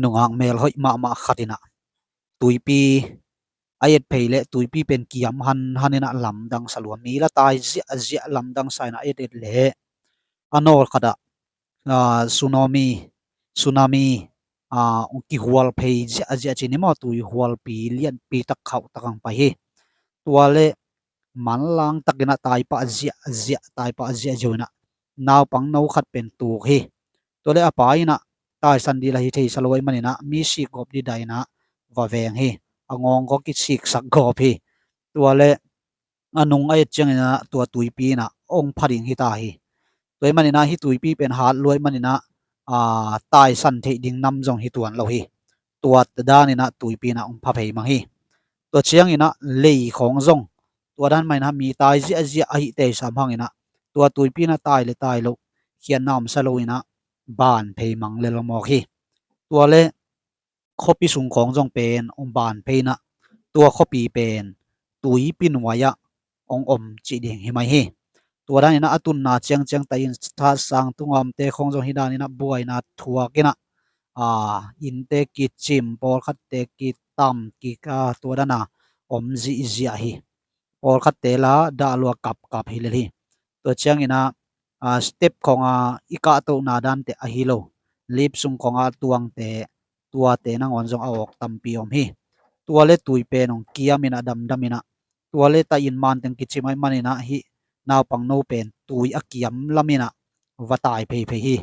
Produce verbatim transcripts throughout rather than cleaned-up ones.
Nungak mel hoih mahmah khat in ah tuipi a et phei leh tuipi pen kiam hanhan in ah lamdang sa lua, mi la tai ziahziah lamdang sa in ah a et et leh a nawl khat ah, aa, tsunami, tsunami, aa, hong kihual phei ziahziah ci ni maw, tui hualpi lianpi tak khauh tak hong pai hi. Tua leh manlang tak in ah tai pah ziahziah, tai pah ziahziah in ah naupang no khat pen tuk hi. Tua leh a pa in ah taisan ding la hi thei sa lo ahih manin ah mi sik gawp ding dan in ah va veng hi. A ngawng khawng kisiksak gawp hi. Tua leh a nung a et ciangin ah tua tuipi in ah hong pha ding hi ta hi. Tua ahih manin ah hih tuipi pen hat lua ahih manin ah, aa, taisan theih ding nam zong hi tuan lo hi. Tua dan in ah tuipi in ah hong pha phei mang hi. Tua ciangin ah lei khawng zong tua dan mah in ah mi tai ziahziah ahih teh sam hang in ah tua tuipi in ah tai leh tai loh, khiatna om sa lo in ah ban phei mang lel mawk hi. Tua leh khuapi sung khawng zong pen hong ban phei in ah tua khuapi pen tuipi nuai ah hong om cih ding hi mai hi. Tua dan in ah a tunna ciangciang ta in, thatsang tunga omte khawng zong hih dan in ah buaina thuak in ah, aa, innte kicim, pawlkhatte kitam, kik, aa, tua dan a om ziahziah hi. Pawlkhatte la dah lua kapkap hi lel hi. Tua ciangin ah, aa, step khawng a i kahtohna dante ahi lo, lift sung khawng a tuangte, tuate nangawn zong a awk tampi om hi. Tua leh tui pen hong kiam in ah damdam in ah, tua leh ta in man teng kicim ahih manin ah hih naupang no pen tui a kiam lam in ah va tai pheiphei hi.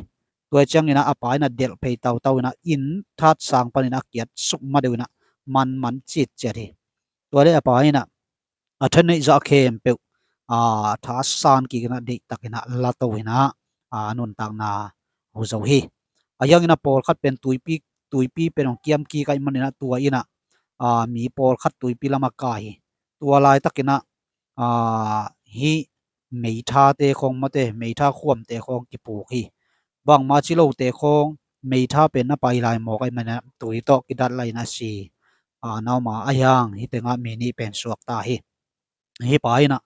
Tua ciangin ah a pa in ah delh phei tautau in ah inn thatsang panin ah a kiat suk ma deuh in ah manman citciat hi. Tua leh a pa in ah a tha neih zah khempeuh, aa, thatsan kik in ah deihtak in ah la to in ah, aa, nuntakna hu zo hi. Ahi hangin ah pawlkhat pen tuipi, tuipi pen hong kiam kik ahih manin ah tua in ah, aa, mi pawlkhat tuipi lam ah kai hi. Tua laitak in ah, aa, hih meithate khawng mawte, meitha khuamte khawng kipuk hi. Bangmah ci lote khawng meitha pen na pai lai mawk ahih manin ah tui tawh kidat lai in ah si, aa, na om a, ahi hang hih teng ah mi nih pen suakta hi. Hih pa in ah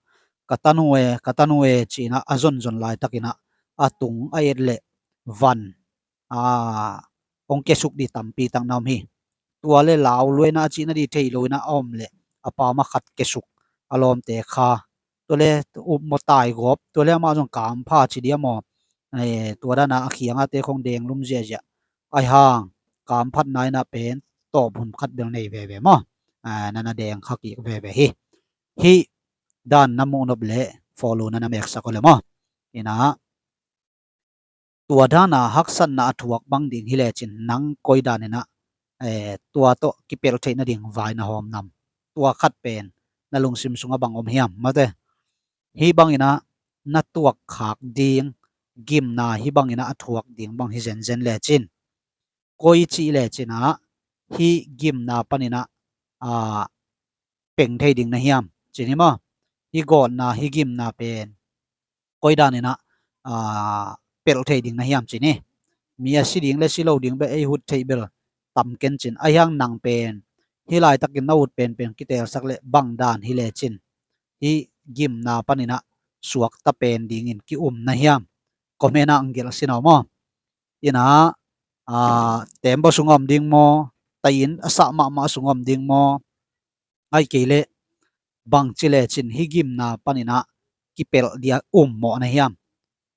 ka tanu e, ka tanu e ci in ah a zonzon laitak in ah a tung a et leh van, aa, hong kiasuk ding tampi tak na om hi. Tua leh lau lua in ah a cih nading thei lo in ah a om leh a pa mah khat kiasuk, a lawmte kha. Tua leh upmawh tai gawp, tua leh amah zong kampha ci ding a maw, eh, tua dan a a khiang a te khawng deng lum ziahziah. Ahi hang kamphatna in ah pen tawp hun khat bel nei veve maw, aa, na na deng kha kik veve hi. Hih dan na muh nop leh follow na na meksak uh leh maw. In ah tua dan a haksatna a thuak bang ding hi lecin nang koi dan in ah, eh, tua tawh kipelh theih nading vai na hawm nam? Tua khat pen na lungsim sungah bang om hiam, mawte? Hih bang in ah na tuakkhak ding gimna hih bang in ah a thuak ding bang hi zenzen lecin, koi cih lecin ah hih gimna panin ah, aa, peng thei ding na hiam ci ni maw. Hih gawtna, hih gimna pen koi dan in ah, aa, pelh thei ding na hiam ci ni. Mi a si ding leh si lo ding bel ei hut theih bel tam ken cin. Ahi hang nang pen hih laitakin na ut penpen kitelsak leh bang dan hi lecin hih gimna panin ah suakta pen dingin ki-um na hiam? Comment ah hong gelh sin aw maw. In ah, aa, tembaw sungah om ding maw, tai in a sah mahmah sungah om ding maw, ahih kei leh bangci lecin hih gimna panin ah kipelh ding a um mawh na hiam?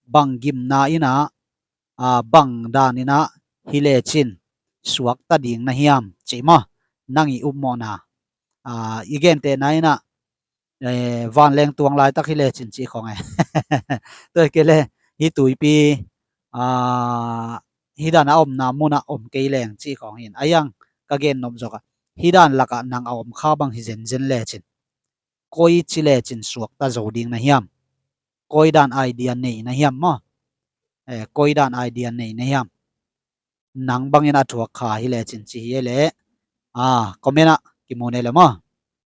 Bang gimna in ah, aa, bang dan in ah hi lecin suakta ding na hiam ci maw. Nang i um mawhna, aa, i gentehna in ah, eh, vanleng tuang laitak hi lecin cih khawng e. Tua hi kei leh hih tuipi, aa, hih dan a omna munah om kei leng cih khawng hi in. Ahi hang ka gen nop zawk ah hih dan lakah nang a om kha bang hi zenzen lecin, koi ci lecin suakta zo ding na hiam? Koi dan idea nei na hiam maw? Eh, koi dan idea nei na hiam? Nang bangin a thuak kha hi lecin ci hi leh, aa, comment ah kimu nei leh maw.